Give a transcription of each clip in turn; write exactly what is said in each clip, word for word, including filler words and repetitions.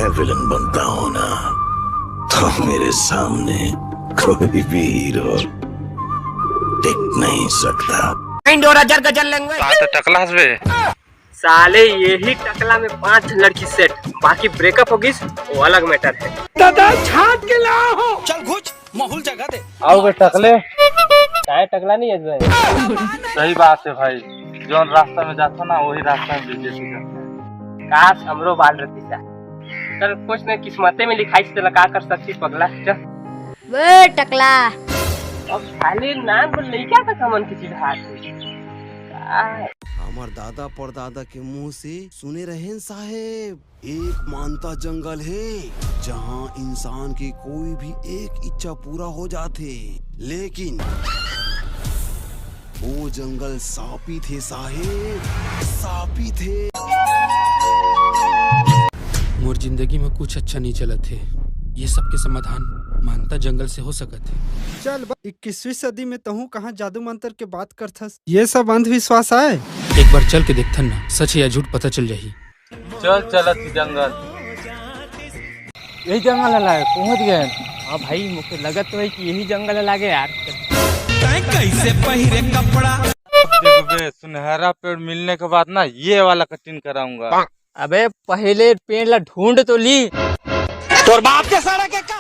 Villain बनता हो ना, तो मेरे सामने कोई भी हीरो टिक नहीं सकता। इंडोरा जर गजल लैंग्वेज। साले यही टकला में पांच लड़की सेट, बाकी ब्रेकअप हो गिस, वो अलग मैटर है। दादा छाट के लाओ। चल घुच, माहौल जगा दे। आओ बे टकले। काय टकला नहीं है भाई? सही बात है भाई, जौन रास्ता में जाता ना वही रास्ता में बीजेपी जाता है। काश हमरो बाल रहती सा। चल कुछ नहीं किस्मते में लिखाई से, तेला का कर सकती पगला। चल। वो टकला। अब खाली नाम पर लइका तक हमन के चिढ़ात हे। का है? हमर दादा परदादा के मुंह से सुने रहेन साहेब, एक मानता जंगल हे, जहां इंसान की कोई भी एक इच्छा पूरा हो जाथे, लेकिन वो जंगल सापित हे साहेब, सापित हे। मोर जिंदगी में कुछ अच्छा नहीं चलत हे। ये सब के समाधान मानता जंगल से हो सकत हे। चल बा, इक्कीसवीं सदी में तहूँ कहाँ जादू मंत्र के बात करथस? ये सब अंधविश्वास आय। एक बार चल के देखथन ना, सच या झूठ पता चल जाही। चल चलत ही जंगल। यही जंगल हे लागे, पहुंच गए। हाँ भाई, मुझे लगत तो है कि यही जंगल हे लागे यार। तैं कैसे पहिरे कपड़ा? देखबे, सुनहरा पेड़ मिलने के बाद ना ये वाला कटिंग कराऊंगा। अबे पहले पेड़ ला ढूंढ तो ली। तोर बाप के सारा के का?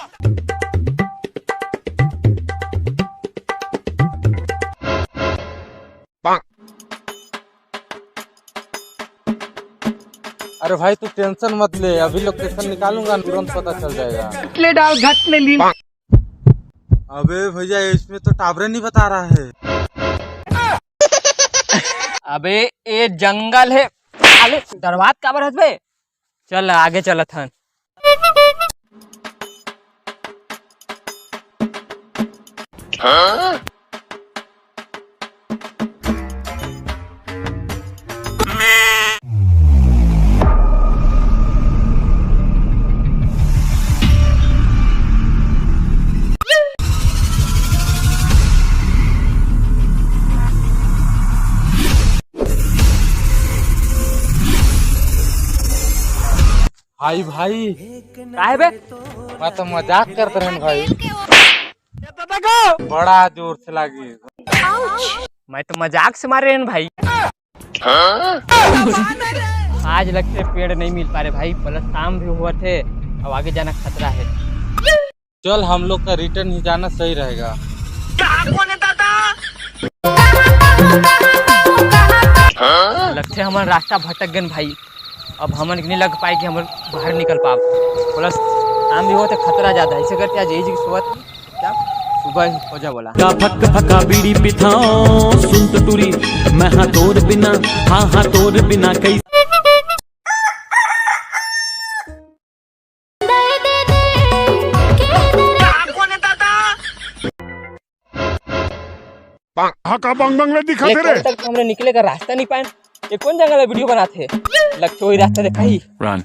अरे भाई तू टेंशन मत ले, अभी लोकेशन निकालूंगा, तुरंत पता चल जाएगा। ले डाल घट में ली। अबे भैया इसमें तो टावरे नहीं बता रहा है। अबे ये जंगल हे, साले डरवात काबर हस बे? चल आगे चलत हन। भाई भाई, काहे बे? मैं तो मजाक करत रहेन भाई। बड़ा जोर से लागी। मैं तो मजाक से मारे रहेन भाई। आज लगथे पेड़ नहीं मिल पा रहे भाई, प्लस शाम भी होवत हे, अब आगे जाना खतरा हे। चल हम लोग का रिटर्न ही जाना सही रहेगा। लगथे हमन रास्ता भटक गेन भाई, अब हमन के नहीं लग पाए कि हमन बाहर निकल पाब। प्लस शाम भी होवत हे, खतरा ज्यादा हे, ऐसे करके आज यही जगह सोवत हन, क्या सुबह ही हो जा बोला। का फक फका बीड़ी पिथाओ सुन टुटुरी, मैं हाँ तोर बिना, हाँ हाँ तोर बिना कैसे। हाँ का बंग बंग ले दिखा ले, तेरे। कब तक हमने निकले का रास्ता नहीं पाए। ये कौन जंगल में वीडियो बनाथे? लगथे वही रास्ता देखा ही। रन।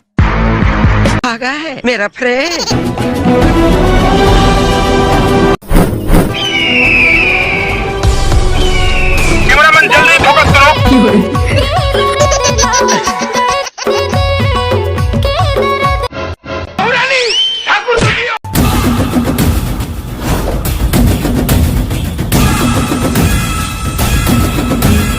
भागा है मेरा फ्रेंड।